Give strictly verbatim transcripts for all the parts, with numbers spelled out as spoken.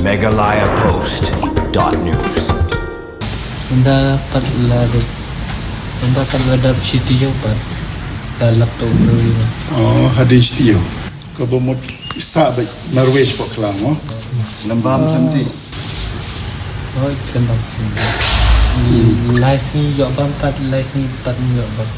Meghalaya Post dot news. Ynda pat la dep, ynda pat la dep shi taïew pat la lap to briew. Oh, hadien shi taïew. Kaba mut sa ba marwei shi pok lang, oh. Lembam senti. Oh, lembam senti. Lai sngi ïoh bam pat, lai sngi pat ïoh bam.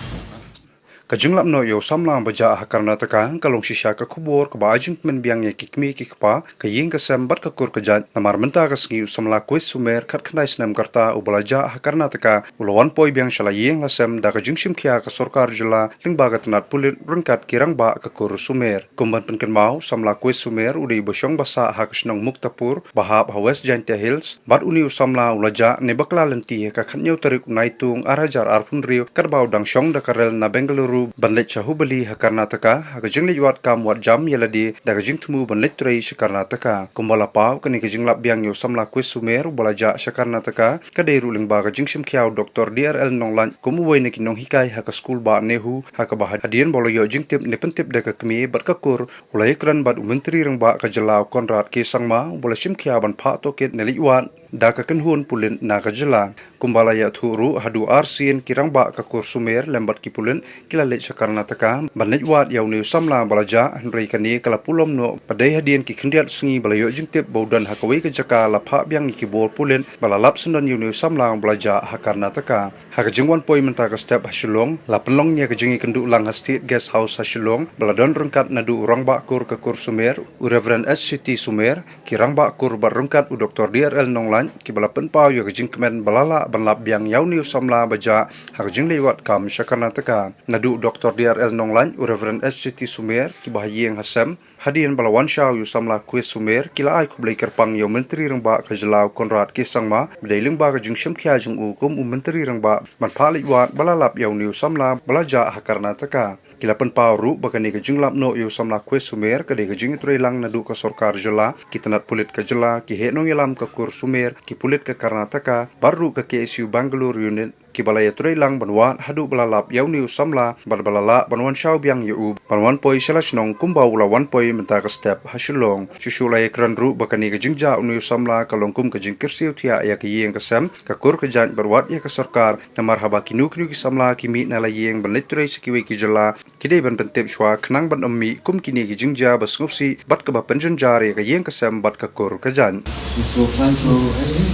Ka jinglap noh ïa u samla ba jah ha Karnataka ka long shisha ka khubor kaba ai jingkmen biang ïa ki kmie ki kpa, ka ïing ka sem bad ka kur ka jait. Namar mynta ka sngi u samla Kues Sumer khatkhyndai snem ka rta uba la jah ha Karnataka u la wan poi biang sha la ïing la sem da ka jingshim khia ka sorkar jylla lyngba ka tnat pulit ryngkat ki rangbah ka kur Sumer. Kum ban pynkynmaw, u samla Kues Sumer u dei uba shong ba sah ha ka shnong Muktapur ba hap ha West Jaintia Hills. Bad une u samla u la jah ne bakla lynti ha ka khathynñiew tarik u Naitung ar hajar arphew hynriew katba u dang shong da ka rel na Bengaluru ban leit sha Hubballi ha Karnataka ha ka jingleit wad kam wad jam ïa lade da ka jingthmu ban leit trei sha Karnataka. Kumba la paw, kane ka jinglap biang ïa u samla Kues Sumer uba la jah sha Karnataka ka dei ruh lyngba ka jingshim khia u Doktor D R L Nonglait kum uwei na ki nonghikai ha ka skul bah NEHU, ha kaba hadien ba u la ïoh jingtip ne pyntip da ka kmie bad ka kur, u la ïakren bad u Myntri Rangbah ka jylla u Conrad K Sangma uba la shim khia ban phah tohkit ne leit wad da ka kynhun pulit na ka jylla. Kumba la ïathuh ruh, haduh arsien ki rangbah ka kur Sumer lem bad ki pulit ki la leit sha Karnataka ban leit wad ïa une u samla ba la jah, hynrei kane ka la pulom noh ba dei hadien ki khyndiat sngi ba la ïoh jingtip ba u don ha kawei ka jaka la phah biang ïa ki bor pulit ba la lap syndon ïa une u samla ba la jah ha Karnataka. Ha ka jingwan poi mynta ka step ha Shillong, la pynlong ïa ka jingïakynduh lang ha State Guest House ha Shillong ba la don ryngkat naduh u rangbah kur ka kur Sumer, u Reverend H C T Sumer, ki rangbah kur bad ryngkat u Doktor D R L Nonglait, kiba la pynpaw ïa ka jingkmen ba la lah ban lap biang ïa une u samla ba jah ha ka jingleit wad kam sha Karnataka. Naduh u Doktor D R L Nonglait, u Reverend H C T Sumer, kiba ha ïing ha sem, hadien ba la wan shaw ïa u samla Kues Sumer, ki la ai khublei kyrpang ïa u Myntri Rangbah ka jylla u Conrad K Sangma ba dei lyngba ka jingshim khia jong u kum u Myntri Rangbah ban phah leit wad ba la lap ïa une u samla ba la jah ha Karnataka. Ki la pynpaw ruh ba kane ka jinglap noh ïa u samla Kues Sumer ka dei ka jingïatreilang naduh ka sorkar jylla, ki tnat pulit ka jylla, ki heh nongïalam ka kur Sumer, ki pulit ka Karnataka bad ruh ka K S U Bangalore Unit, kiba la ïatreilang ban wad haduh ba la lap ïa une u samla bad ba la lah ban wan shaw biang ïa u ban wan poi sha la shnong kumba u la wan poi mynta ka step ha Shillong. Shuh shuh la ïakren ruh ba kane ka jingjah une u samla ka long kum ka jingkyrsiew thiah ïa ka ïing ka sem, ka kur ka jait bad wat ïa ka sorkar. Namar haba kino kino ki samla ki mih na la ïing ban leit trei sha kiwei ki jylla, ki dei ban pyntip shuwa khnang ban ym mih kum kine ki jingjia ba sngewsih bad kaba pynjynjar ïa ka ïing ka sem bad ka kur ka jait. Ki sngewkhlaiñ sngewsih.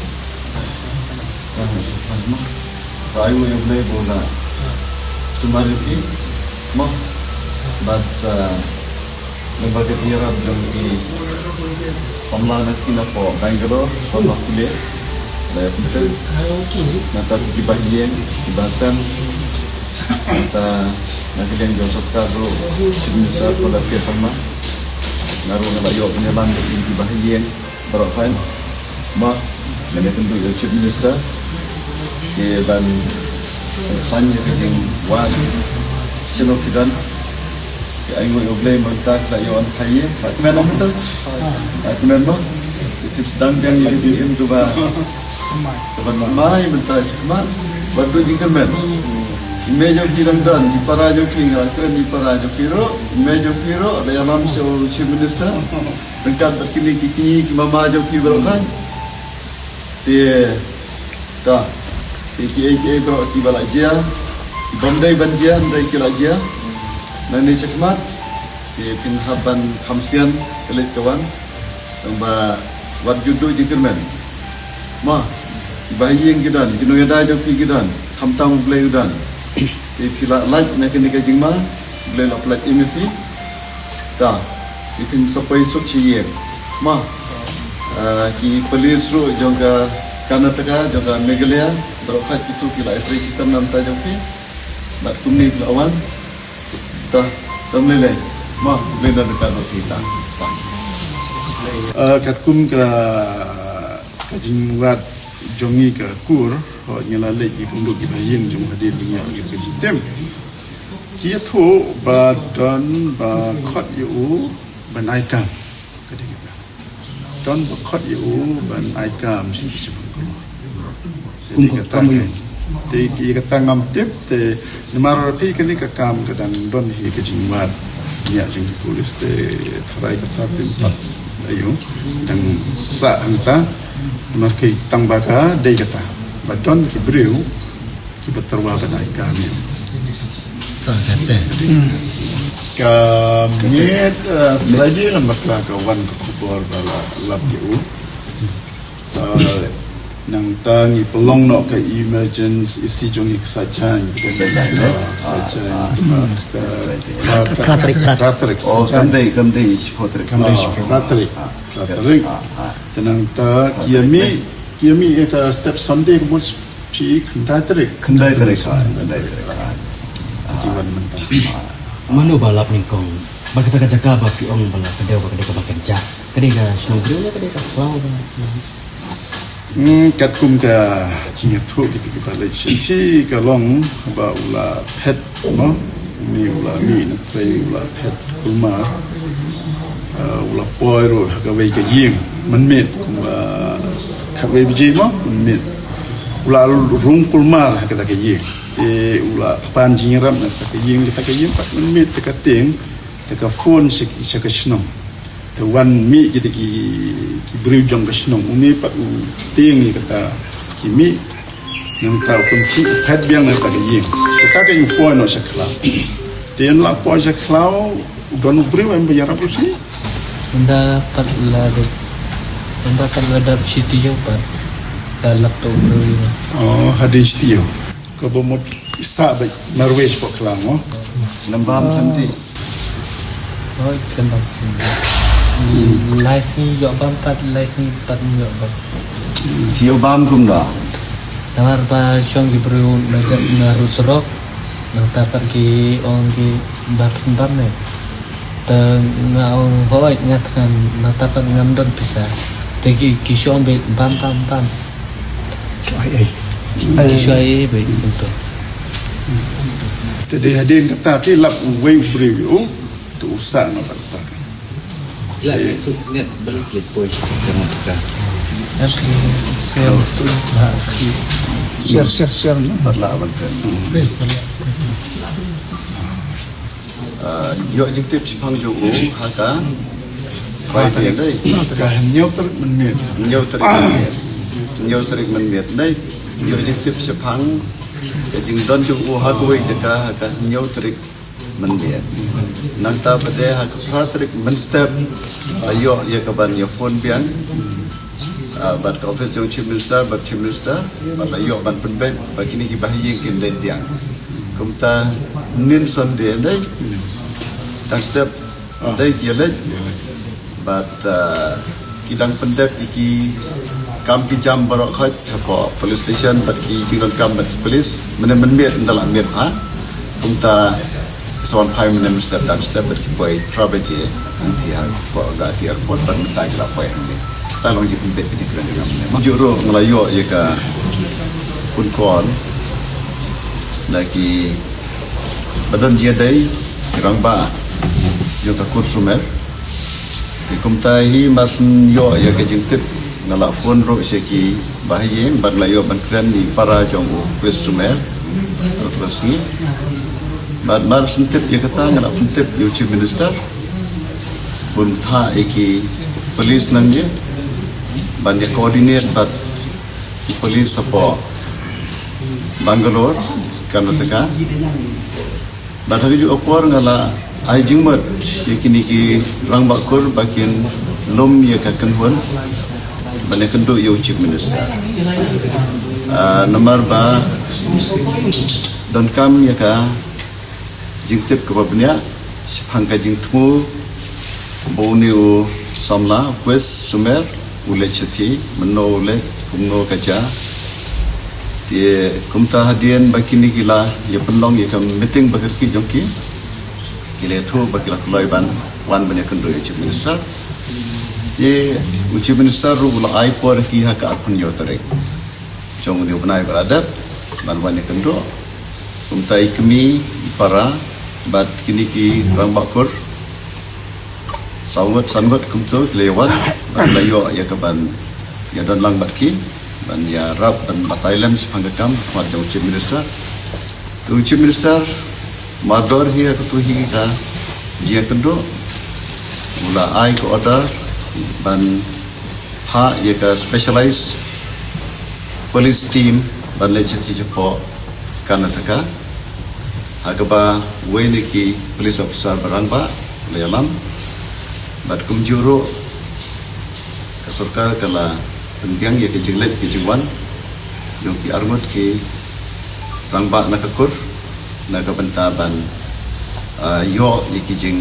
Ka sngewkhlaiñ mo. Ka aiu ïa U Blei ba u la sumar ïa phi mo. Bad, ah, lyngba ka jingïarap jong ki samla na ki na pdeng Bangalore, samla pule. Ba ïa pynthut. Nangta sa ki bahaïing, ki bahasem. Nangta na ka liang jong sorkar ruh, Chief Minister Conrad K Sangma. Nga ruh nga la ïoh pynïalam bad ki bahaïing baroh kawei. Mo, ngan ïakynduh ïa u Chief Minister. Ki ban khlaiñ ïa ka jingwan. Shano ki don. Ki ainguh ïa U Blei mynta ki la ïoh ban khlaiñ ïa. Ka kmen mo mynta. Ka kmen mo. Ki sdang biang ïa ka jingim tu ba. Ka ban mai mynta shi khmat. Wat duh jingkyrmen. I mei jong phi dang don, i para jong phi, nga la kren i para jong phi ruh. I mei jong phi ruh, la ïalam sha u Chief Minister. Ryngkat bad kine ki kñi ki mama jong phi baroh kawei. Te, ta, te kiei kiei baroh kiba la jia, ki bym dei ban jia, hynrei ki la jia. Nangne shakhmat, te phin hap ban kham sian, ka leit ka wan. Tang ba wat ju duh jingkyrmen. Mo, ki bahaïing ki don, ki nongïada jong phi ki don, khamtam U Blei u don. Te phi la lait na kane ka jingma, U Blei la pynlait im ïa phi. Ta, te phin sa poi suk sha ïing. Mo, ah, ki police ruh jong ka Karnataka, jong ka Meghalaya, baroh kawei kito ki la ïatrei shitom na bynta jong phi. Bad kumne phi la wan. Ta, ta ym lei lei. Mo, U Blei un don ryngkat bad phi ta. Ta. Ah, katkum ka, ka jingwad jong ngi ka kur, hooid ngi la leit ïa ki kynduh ki bahaïing jong hadien ngi ïa ka jingtim. Ki ïathuh ba don ba khot ïa u ban ai kam. Ka dei kata. Don ba khot ïa u ban ai kam sha ki sha Bangalore. Te kum dei ka kata kam ka, te ïa kata ngam tip te namar phi kane ka kam ka dang don hi ka jingwad ïa jong ki police te tharai kata te pat Aïu, dang sah hangta, namar ki tang ba ka dei kata. Ba don ki briew kiba tyrwa ban ai ka miet. Ka miet, eh, Friday lem bakla ka wan ka khubor ba la lap ïa u. Eh, nangta ngi pynlong noh ka emergency jong ngi ka Saitjaiñ. Ka Saitjaiñ, ka Saitjaiñ, ka, ka, ka, Phra tarik, phra tarik. Oh, Saitjaiñ. Kam dei, kam dei shiphew tarik. Kam dei shiphew. Phra tarik. Phra tarik. Te nangta ki ïa mih, ki ïa mih ïa ka step Sunday ka mut shi khyndai tarik. Khyndai tarik, ah, khyndai tarik, ah. Ki wan mynta. Mano ba lap nyngkong? Ba kata ka jaka ba phi ong ba la ka dei, ba ka dei kaba kynjah. Ka dei ka shnong briew ne ka dei ka khlaw ba? Hmm, katkum ka jingïathuh kita kiba leit shithi ka long ba u la phet, mo? Une u la mih na trei u la phet kulmar. Ah, u la poi ruh ha kawei ka ïing mynmiet kumba khatwei baje, mo, mynmiet. U la rung kulmar ha kata ka ïing. Te u la pan jingïarap na kata ka ïing, kata ka ïing pat mynmiet te ka tieng, te ka phone sha ki, sha ka shnong. Te wan mih kita ki, ki briew jong ka shnong, une pat u tieng ïa kata ki mih. Nangta u pynphi, u phet biang na kata ka ïing. Kata ka ïing u poi noh sha khlaw. Te ïa la poi sha khlaw, u don u briew em ba ïarap u shi? Ynda pat la dep, ynda pat la dep shi taïew pat la lap to u briew ïa. Oh, hadien shi taïew. Kaba mut sah beit marwei shapoh khlaw, mo? Nang bam khamti. Hooid, kan bam. Lai sngi ïoh bam pat, lai sngi pat ym ïoh bam. Ïoh bam kumno? Namar ba shong ki briew na jat na rud surok, nangta pat ki ong ki ba phin bam ne. Te nga ong hooid nga thngan, nangta pat ngam don pisa. Te ki, ki shong beit bam, bam, bam. Ai, ai. Ai, shuwa, eh, baik, betul. Te dei hadien kata te lap uwei u briew ïa u, te u sah noh kata. Share tu, ha, share, share, share, no? Pat lah ban kren. Ah, ïoh jingtip shaphang jong u ha ka Friday, dei. Ka hynñiew tarik mynmiet. Hynñiew tarik mynmiet. Hynñiew tarik mynmiet, dei. Ïoh jingtip shaphang ka jingdon jong u ha kawei jaka ha ka hynñiew tarik mynmiet. Nangta pat de ha ka phra tarik mynstep la ïoh ïa ka ban ïa phone biang. Ah, bad ka office jong Chief Minister, bad Chief Minister, bad la ïoh ban pynbeit ba kine ki bahaïing kin leit biang. Kumta nin Sunday, dei. Tang step, dei ki leit. Bad, ah, ki dang pyndep ïa ki kam ki jam baroh khoit hapoh police station, bad ki jingdonkam bad ki police. Mynne mynmiet ynda la miet ha. Kumta sa wan phai mynne mynstep, tang step bad ki poi phra baje hangtei hapoh Guwahati Airport, bad mynta ki la poi hangne. Te long jingpynbeit pynïakren jong nga mynne. Ju ruh nga la ïoh ïa ka phone call na ki ba don jingïadei, ki rangbah jong ka kur Sumer. Te kumta hi mar shu ïoh ïa ka jingtip, nga la phone ruh sha ki bahaïing, bad la ïoh ban kren ïa i para jong u Chris Sumer, u Chris Sngi. Bad mar shu tip ïa kata, nga la pyntip ïa u Chief Minister, bun tha ïa ki police nangne ban ïa coordinate bad ki police hapoh Bangalore, Karnataka. Bad ha kajuh ka por nga la ai jingmut ïa kine ki rangbah kur ba kin lum ïa ka kynhun ban ïakynduh ïa u Chief Minister. Ah, namar ba donkam ïa ka jingtip kaba bniah shaphang ka jingthmu ba une u samla, u Chris Sumer, u leit shathie, mynno u leit, kumno ka jia. Te kumta hadien ba kine ki la ïa pynlong ïa ka meeting ba kyrkieh jong ki, ki la ïathuh ba ki la kloi ban wan ban ïakynduh ïa u Chief Minister. Te u Chief Minister ruh u la ai por ïa ki ha ka arphew hynñiew tarik jong une u bnai ba la dep ban wan ïakynduh. Kumta i kmie, i para bad kine ki rangbah kur saw ngut, san ngut kumto ki la ïa wan, bad la ïoh ïa ka ban ïa don lang bad ki, ban ïarap, ban batai lem shaphang ka kam, khmat jong u Chief Minister. Te u Chief Minister, mardor hi ha kato hi ka jingïakynduh, u la ai ka order ban phah ïa ka specialized police team ban leit shathie shapoh Karnataka, ha kaba uwei na ki police officer ba rangbah u la ïalam. Bad kumjuh ruh ka sorkar ka la pynbiang ïa ka jingleit ka jingwan jong ki arngut ki rangbah na ka kur, na ka bynta ban, ah, ïoh ïa ki jing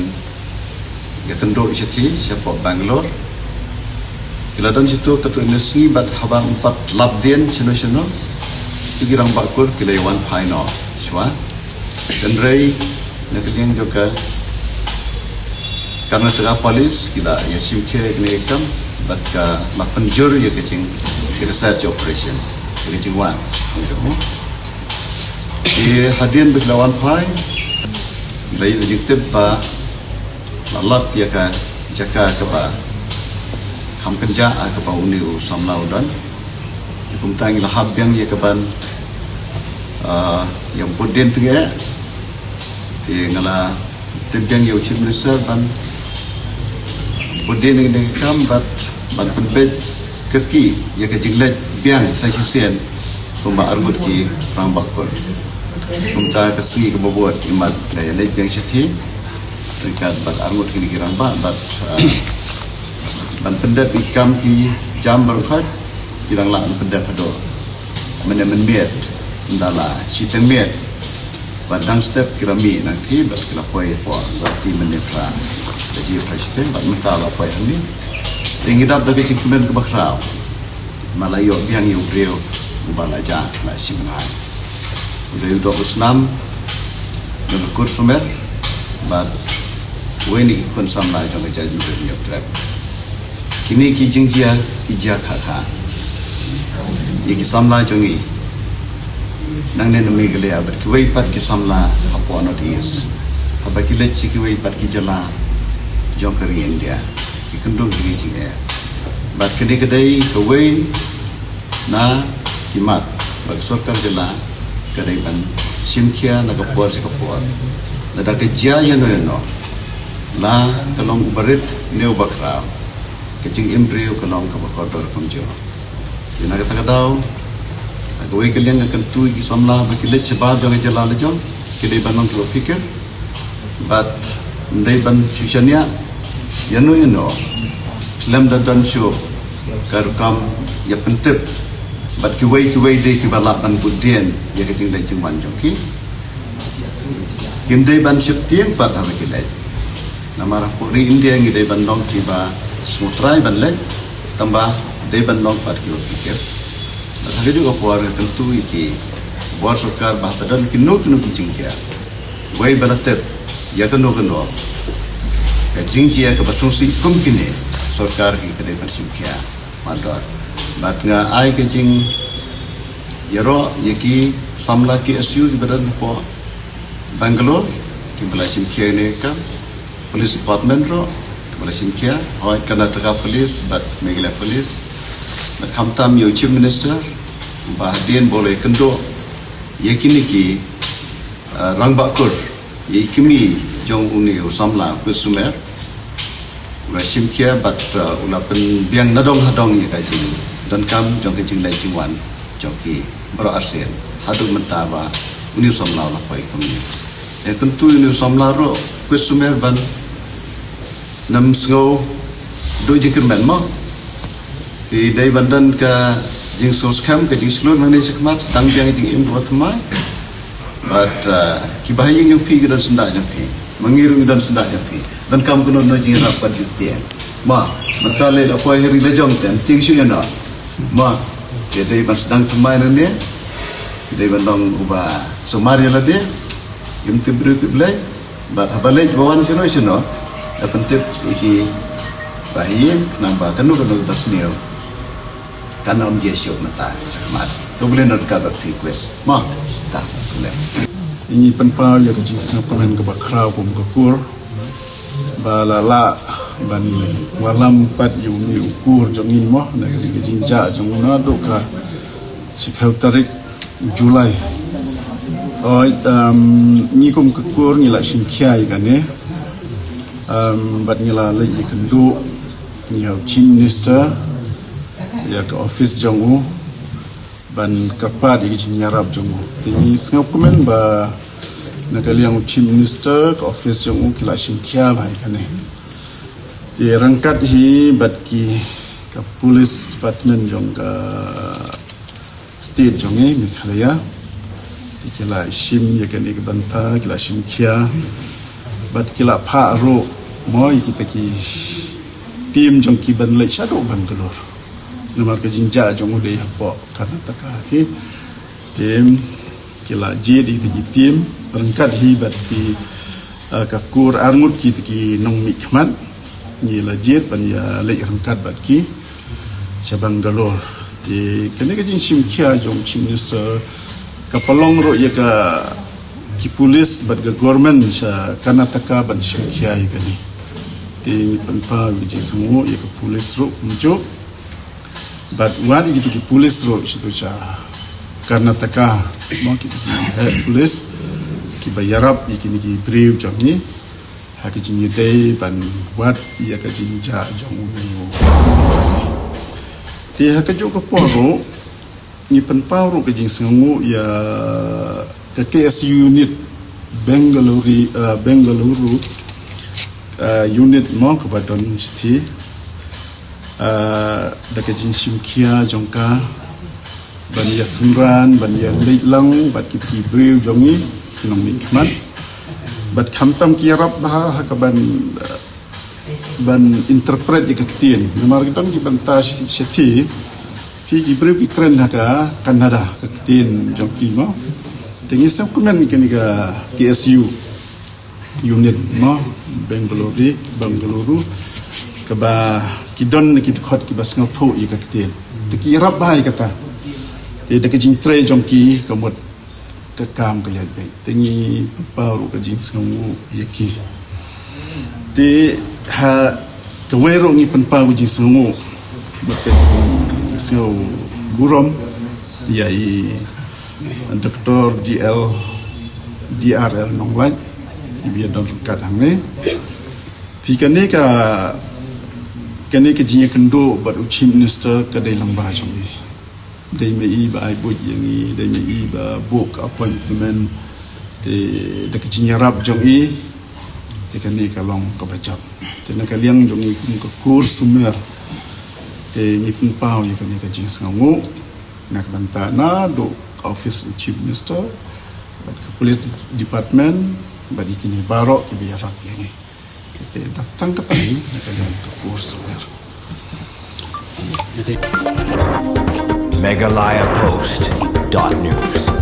ïa kynduh shathie shapoh Bangalore. Ki la don shato katto katne sngi bad haba ym pat lap dien shano shano, to ki rangbah kur ki la ïawan phai noh shuwa. Hynrei na ka liang jong ka Karnataka Police ki la ïa shim khia ïa kane ka kam bad ka la pynjur ïa ka jing, ïa ka search operation, ïa ka jingwan. Ki hadien ba ki la wan phai, la ïoh jingtip ba la lap ïa ka jaka kaba kham kynjah ha kaba une u samla u don. Te kumta ngi la hap biang ïa ka ban, ah, ïa bud dien tynge. Te nga la tip biang ïa u Chief Minister ban bud dien ïa kane ka kam bad ban pynbeit kyrkieh ïa ka jingleit biang sa shisien kumba arngut ki rangbah kur. Kumta ka sngi kaba bud imat la ïa leit biang shathie ryngkat bad arngut kine ki rangbah bad, ah, ban pyndep ïa ki kam ki jam baroh khoit ki dang lah ban pyndep haduh mynne mynmiet, ynda la shiteng miet. Bad dang step ki la mih nangthie bad ki la poi hapoh Guwahati mynne phra baje phra shiteng bad mynta la poi hangne. Te ngi dap da ka jingkmen kaba khraw. Ma la ïoh biang ïa u briew uba la jah la shim ngai. U dei u doh u snam na ka kur Sumer bad uwei na ki khun samla jong ka jaitbynriew Hynñiewtrep. Kine ki jingjia ki jia kha kha ïa ki samla jong ngi nangne na Meghalaya bad kiwei pat ki samla hapoh North East. Haba ki leit sha kiwei pat ki jylla jong ka ri India, ki kynduh ki jingeh. Bad kane ka dei kawei na ki mat ba ka sorkar jylla ka dei ban shim khia na ka por sha ka por. Lada ka jia ïano ïano, la ka long uba rit ne uba khraw, ka jingim briew ka long kaba kordor kumjuh. Te na kata ka daw, ha kawei ka liang nga kyntu ïa ki samla ba ki leit shabar jong ka jylla la jong, ki dei ban long kiba phikir. Bad ym dei ban shu shaniah ïano ïano khlem da don shuh ka rukom ïa pyntip. Bad kiwei kiwei dei kiba lah ban bud dien ïa ka jingleit jingwan jong ki. Kim dei ban sheptieng pat haba ki leit. Namar hapoh ri India ngi dei ban long kiba sngewtrai ban leit, tangba dei ban long pat kiba phikir. Bad ha kajuh ka por nga kyntu ïa ki bor sorkar ba haba don kino kino ki jingjia, wei ba la tip ïa kano kano ka jingjia kaba sngewsih kum kine, sorkar hi ka dei ban shim khia mardor. Bad nga ai ka jingïaroh ïa ki samla K S U kiba don hapoh Bangalore kiba la shim khia ïa kane ka kam, Police Department ruh kiba la shim khia, hooid Karnataka Police bad Meghalaya Police, bad khamtam ïa u Chief Minister ba hadien ba u la ïakynduh ïa kine ki, uh, rangbah kur, ïa i kmie jong une u samla Kwis Sumer. U la shim khia bad, uh, u la pynbiang nadong hadong ïa ka jingdonkam jong ka jingleit jingwan jong ki baroh arsien haduh mynta ba une u samla u la poi kumne. Nga kyntu ïa une u samla ruh Kwis Sumer ban nym sngew duh jingkyrmen mo. Phi dei ban don ka jingsngewskhem, ka jingshlur nangne shakhmat, sdang biang jingim kaba thymmai. Bad, uh, kiba ha ïing jong phi ki don syndah jong phi. Ma ngi ruh ngi don syndah jong phi. Donkam kano kano jingïarap bad ïoh tieng. Ma, mynta lei la poi ha ri la jong te, tieng shuh ïa no. Ma, te dei ban sdang thymmai nangne. Dei ban long uba sumar ïa lade. Ym tip briew tip Blei. Bad haba leit ba wan shano shano, da pyntip ïa kiba ha ïing, khnang ba kano kano kaba sniew kan ym jia shuh mynta shakhmat. To U Blei un ryngkat bad phi Kwis. Mo, ta, U Blei. Ngi pynpaw ïa ka jingsngewkmen kaba khraw kum ka kur ba la lah ban wallam pat ïa une u kur jong ngi mo, na ka jingjia jong u naduh ka shiphew tarik July. Hooid, um, ngi kum ka kur ngi la shim khia ïa kane. Um, bad ngi la leit ïakynduh Ïa u Chief Minister, ïa ka office jong u, ban kyrpad ïa ka jingïarap jong u. Te ngi sngewkmen ba na ka liang u Chief Minister, ka office jong u ki la shim khia bha ïa kane. Te ryngkat hi bad ki ka police department jong ka state jong ngi Meghalaya. Te ki la shim ïa kane ka bynta, ki la shim khia. Bad ki la phah ruh mo ïa kita ki team jong ki ban leit shaduh Bangalore. Namar ka jingjia jong u dei hapoh Karnataka ki. Te ki la jied ïa kita ki team ryngkat hi bad ki, ah, ka kur arngut kita ki nongmihkhmat. Ngi la jied ban ïa leit ryngkat bad ki sha Bangalore. Te kane ka jingshim khia jong u Chief Minister ka pynlong ruh ïa ka ki police bad ka government sha Karnataka ban shim khia ïa kane. Te ngi pynpaw ïa ka jingsngewnguh ïa ka police ruh kumjuh. Bad wat ïa kita ki police ruh sha tu sha Karnataka, mo, ki, ki, eh, police kiba ïarap ïa kine ki briew jong ngi ha ka jingïadei ban wad ïa ka jingjia jong une u. Te ha kajuh ka por ruh ngi pynpaw ruh ka jingsngewnguh ïa ka K S U unit Bengaluru, eh, Bengaluru, eh, unit mo kaba don shithi, eh, da ka jingshim khia jong ka ban ïa synran, ban ïa leit lang bad kita ki briew jong ngi ki nongmihkhmat. Bad khamtam ki ïarap bha ha ka ban, eh, ban interpret ïa ka ktien. Namar ki don ki bynta shi-, shithi, phi ki briew ki kren ha ka Kannada, ka ktien jong ki mo. Te ngi sngewkmen kane ka K S U unit mo, Bengaluru, Bengaluru, kaba ki don ki dkhot kiba sngewthuh ïa ka ktien. Te ki ïarap bha ïa kata. Te da ka jingtrei jong ki ka mut ka kam ka ïaid beit. Te ngi pynpaw ruh ka jingsngewnguh ïa ki. Te ha kawei ruh ngi pynpaw ka jingsngewnguh bad ka jingsngewburom ïa i Doctor D L, D R L Nonglait, iba ïadon ryngkat hangne. Phi kane ka, kane ka jingïakynduh bad u Chief Minister ka dei lyngba jong i. Dei ma i ba ai buit ïa ngi, dei ma i ba book appointment, te da ka jingïarap jong i, te kane ka long kaba jop. Te na ka liang jong ngi kum ka kur sumer, te ngi pynpaw ïa kane ka jingsngewnguh na ka bynta naduh ka office u Chief Minister bad ka police department bad ïa kine baroh kiba ïarap ïa ngi. Te da tang kata hi na ka liang ka kur sumer. Meghalaya Post dot news.